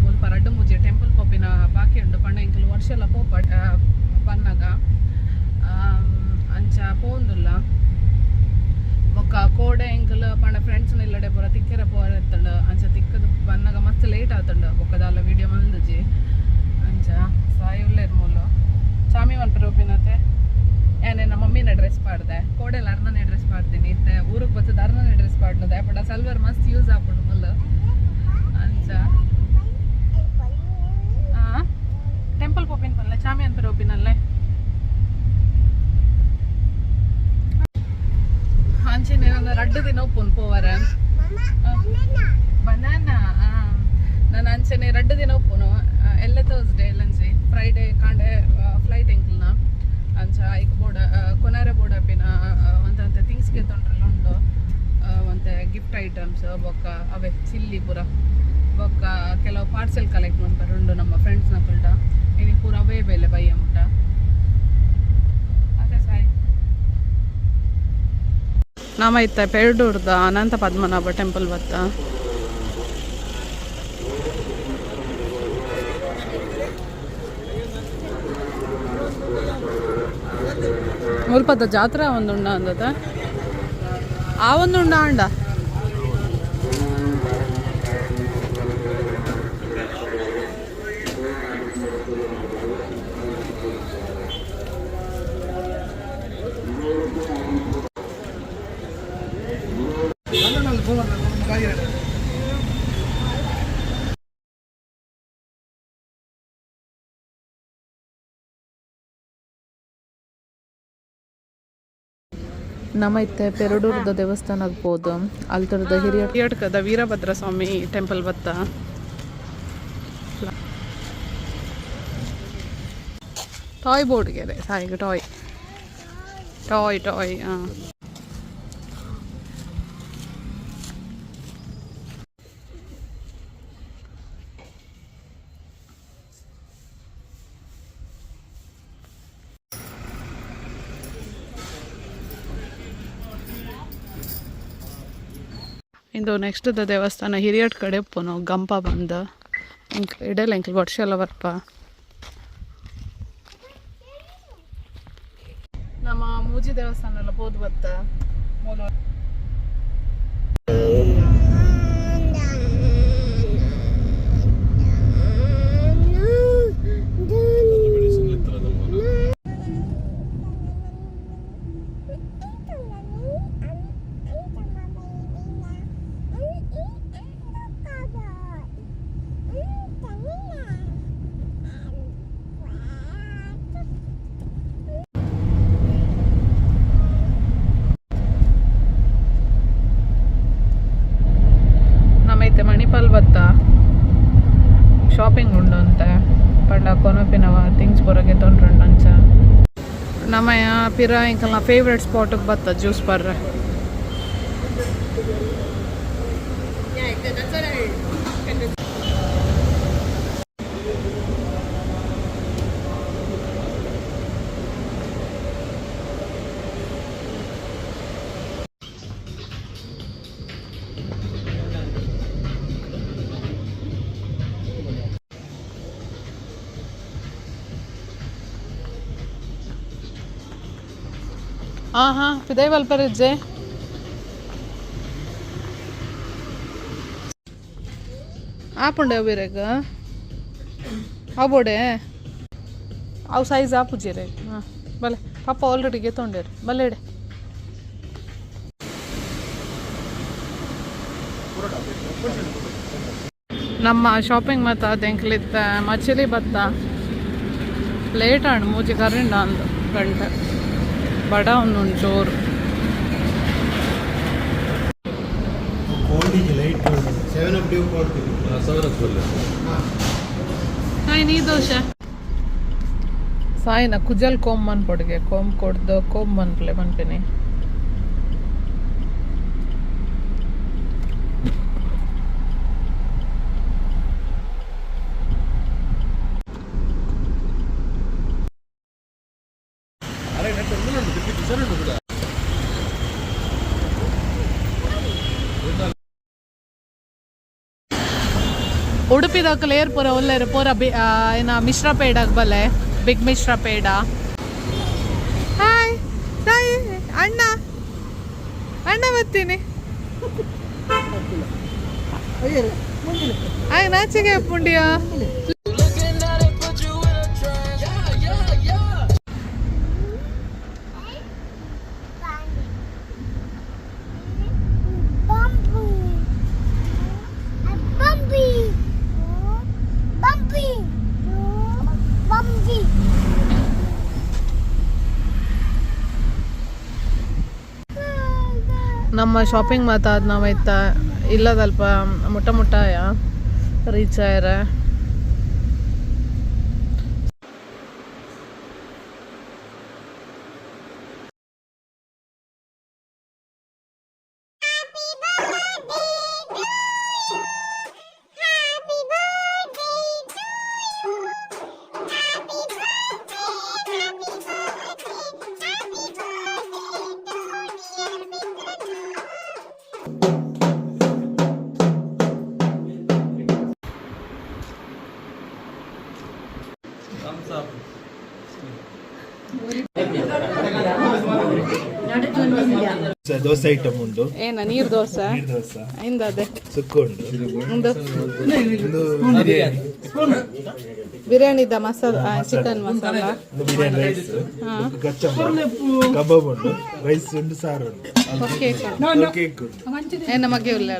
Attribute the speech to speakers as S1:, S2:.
S1: ಮುಲ್ಪ ರಡ್ಡ್ ಮೂಜಿ ಟೆಂಪಲ್ ಪೋಪಿನ ಬಾಕಿ ಉಂಡು. ಪಂಡ ಎಂಕುಲು ವರ್ಷಲ ಪೋಪ ಬನ್ನಗ ಅಂಚ ಪೋವೊಂದುಲ್ಲ. ಬೊಕ್ಕ ಕೋಡೆ ಎಂಕುಲು ಪಂಡ ಫ್ರೆಂಡ್ಸ್ ಇಲ್ಲಡೆ ಪೂರ ತಿಕ್ಕೆರೆ ಪೋರೆತ್ತುಂಡು. ಅಂಚ ತಿಕ್ಕದು ಬನ್ನಗ ಮಸ್ತ್ ಲೇಟ್ ಆತುಂಡು. ಬೊಕ್ಕ ದಾಲ ವಿಡಿಯೋ ಮಲ್ದುಜಿ. ಅಂಚ ಸಾಯಿ ಉಲ್ಲೆರ್ ಮೂಲು ಚಾಮಿ ಮನ್ಪೆರೆ ಒಪ್ಪಿನತೆ. ಯಾನ್ ಎನ್ನ ಮಮ್ಮಿನ ಡ್ರೆಸ್ ಪಾಡ್ದೆ. ಕೋಡೆಲ ಅರ್ನನೆ ಡ್ರೆಸ್ ಪಾಡ್ತೀನಿ. ಇತ್ತೆ ಊರಿಗೆ ಬತ್ತದ ಅರ್ನನೆ ಡ್ರೆಸ್ ಪಾಡ್ನದೆ. ಪಂಡ ಸಲ್ವಾರ್ ಮಸ್ತ್ ಯೂಸ್ ಆಪುಂಡು ಮುಲ್ಲು. ಅಂಚ ಟೆಂಪಲ್ ಪೋಪಿನ ಪನ್ಲೆ, ಚಾಮಿ ಅನ್ಪೆರೆ ಒಪ್ಪಿನಲ್ಲೆ. ಅಂಚೆನೆ ನಾನು ರಡ್ಡ್ ದಿನ ಉಪ್ಪುನ್ ಪೋವರೆ. ಬನಾನಾ. ನಾನು ಅಂಚೆನೆ ರಡ್ಡ್ ದಿನ ಉಪ್ಪುನು. ಎಲ್ಲೆ ಥರ್ಸ್ಡೇ, ಎಲ್ಲಂಜಿ ಫ್ರೈಡೆ ಕಾಂಡೆ ಫ್ಲೈಟ್ ಎಂಕಲ್ನ. ಅಂಚ ಐಕ್ ಬೋಡ ಕೊನಾರೆ ಬೋಡಪಿನ ಒಂತೆ ಒಂತೆ ಥಿಂಗ್ಸ್ ಗೆತೊಂಡ್ರೆಲ್ಲ ಉಂಡು. ಒಂತೆ ಗಿಫ್ಟ್ ಐಟಮ್ಸ್ ಬೊಕ್ಕ ಅವೇ ಚಿಲ್ಲಿ ಪೂರ. ಬೊಕ್ಕ ಕೆಲವು ಪಾರ್ಸೆಲ್ ಕಲೆಕ್ಟ್ ಮನ್ಪರೆ ಉಂಡು ನಮ್ಮ ಫ್ರೆಂಡ್ಸ್ ನಕುಲ್ಡ. ಇನಿ ಪೂರ ಅವೇ ಬೇಲೆ ಬಯ್ಯ ಮುಟ್ಟ. ಅದೇ ಸಾಯಿ. ನಮ ಇತ್ತೆ ಪೆರ್ಡೂರ್ದ ಅನಂತ ಪದ್ಮನಾಭ ಟೆಂಪಲ್ ಬತ್ತ. ಮುಲ್ಪದ ಜಾತ್ರೆ ಒಂದುಂಡ ಅಂದದ. ಆ ಒಂದುಂಡ ಅಂಡ.
S2: ನಮ ಇತ್ತೆ ಪೆರಡೂರ್ದ ದೇವಸ್ಥಾನಗ್ ಪೋದು ಅಲ್ತದ
S1: ಹಿರಿಯಡ್ಕದ ವೀರಭದ್ರ ಸ್ವಾಮಿ ಟೆಂಪಲ್ ಬತ್ತ. ಟಾಯ್ ಬೋರ್ಡ್ಗೆ ಸಾಯಿಗೆ ಟಾಯ್ ಟಾಯ್ ಟಾಯ್. ಹಾಂ, ಇಂದು ನೆಕ್ಸ್ಟ್ ದ ದೇವಸ್ಥಾನ ಹಿರಿಯಡ್ ಕಡೆ ಉಪ್ಪುನು ಗಂಪ ಬಂದು. ಎಂಕ್ ಇಡಲ್ ಎಂಕ್ಲು ವರ್ಷ ಎಲ್ಲ ಬರ್ಪ. ನಮ್ಮ ಮೂಜಿ ದೇವಸ್ಥಾನ ಎಲ್ಲ ಪೋದು ಬತ್ತ ಮೂಲು. ನಮ್ಮ ಇತ್ತೆ ಮಣಿಪಾಲ್ ಬತ್ತ. ಶಾಪಿಂಗ್ ಉಂಡು ಅಂತೆ. ಪಂಡ ಕೊನೊಪಿನವ ಥಿಂಗ್ಸ್ ಪೂರ ಗೆತೊಂಡ್ರುಂಡು. ಅಂಚ ನಮ್ಮ ಪಿರ ಎಂಕಲ್ನ ಫೇವ್ರೆಟ್ ಸ್ಪಾಟಿಗೆ ಬತ್ತ ಜ್ಯೂಸ್ ಪರ್ರೆ. ಹಾಂ ಹಾಂ, ಪಿದೈ ಮಲ್ಪರಿಜ್ಜೆ. ಆಪುಂಡೆ ಅವು ಅವು ಬೋಡೆ. ಅವು ಸೈಜ್ ಆಪುಜಿ ಹಾಂ, ಬಲೆ ಪಾಪ ಆಲ್ರೆಡಿ ಗೆತೊಂಡೇರು. ಬಲೆ ಇಡೆ. ನಮ್ಮ ಶಾಪಿಂಗ್ ಮತ್ತು ಅದು ಮಚಿಲಿ ಬತ್ತ. ಲೇಟ್ ಆಂಡ್, ಮೂಜಿ ಕರಿಂಡ ಅಂದು ಗಂಟೆ. ಬಡ ಒಂದೊಂದು ಜೋರು.
S3: ಲೈಟ್ ಸೆವೆನ್ ಅಪ್ ಡ್ಯೂ ಕೊಡ್ತೀವಿ.
S4: Seven up.
S1: ಹಾಯ್, ನೀ ದೋಸೆ.
S2: ಸಾಯಿನ ಕುಜಲ್ ಕೋಮ್ ಮನ್ಪೊಡುಗೆ. ಕೋಮ್ ಕೊಡ್ದು ಕೋಮ್ ಮನ್ಪಲೆ ಮನ್ಪಿನಿ.
S4: ಅರೆ ನೆಟ್ ಉಂಡು, ಕಿಚನ್ ಉಂಡು ಕೂಡ.
S1: ಉಡುಪಿದಕುಲು ಏರ್ ಪೂರ ಉಲ್ಲೆರ್ ಪೂರ ಬಿ ಏನ ಮಿಶ್ರ ಪೇಡಾಗ್ ಬಲೆ, ಬಿಗ್ ಮಿಶ್ರ ಪೇಡ. ಹಾಯ್ ಸಾಯಿ ಅಣ್ಣ, ಅಣ್ಣ ಬರ್ತೀನಿ. ಆಯ್ ನಾಚಿಗೆ ಪುಂಡಿಯಾ.
S5: Bumpy. Bumpy. Bumpy. Bumpy.
S1: ನಮ್ಮ ಶಾಪಿಂಗ್ ಮಾತಾದ್ ನಾವೈತ ಇಲ್ಲದಲ್ಪ ಮುಟ್ಟ ಮುಟ್ಟಾಯ reach ಆಯ್ರ.
S5: Happy birthday to you. Happy birthday, happy birthday, happy birthday to dear Vikram.
S4: Dosa item ಉಂಟು.
S1: ಏನ ನೀರು ದೋಸೆ?
S4: ನೀರ್ ದೋಸೆ.
S1: ಇಂದದೆ.
S4: ಸುಕ್ಕ ಉಂಟು.
S1: ಒಂದು.
S4: ಒಂದು ಬಿರಿಯಾನಿ.
S1: ಬಿರಿಯಾನಿದ ಮಸಾಲ, ಚಿಕನ್ ಮಸಾಲ.
S4: ಒಂದು ಬಿರಿಯಾನಿ ರೈಸ್, ಕಚ್ಚಂಬರ್, ಕಬಾಬ್ ಉಂಟು, ರೈಸ್ ಉಂಟು, ಸಾರು ಉಂಟು.
S1: ಕೇಕ್.
S4: ಕೇಕ್ ಉಂಟು.
S1: ಏನ ಮಗೆ ಉಲ್ಲ.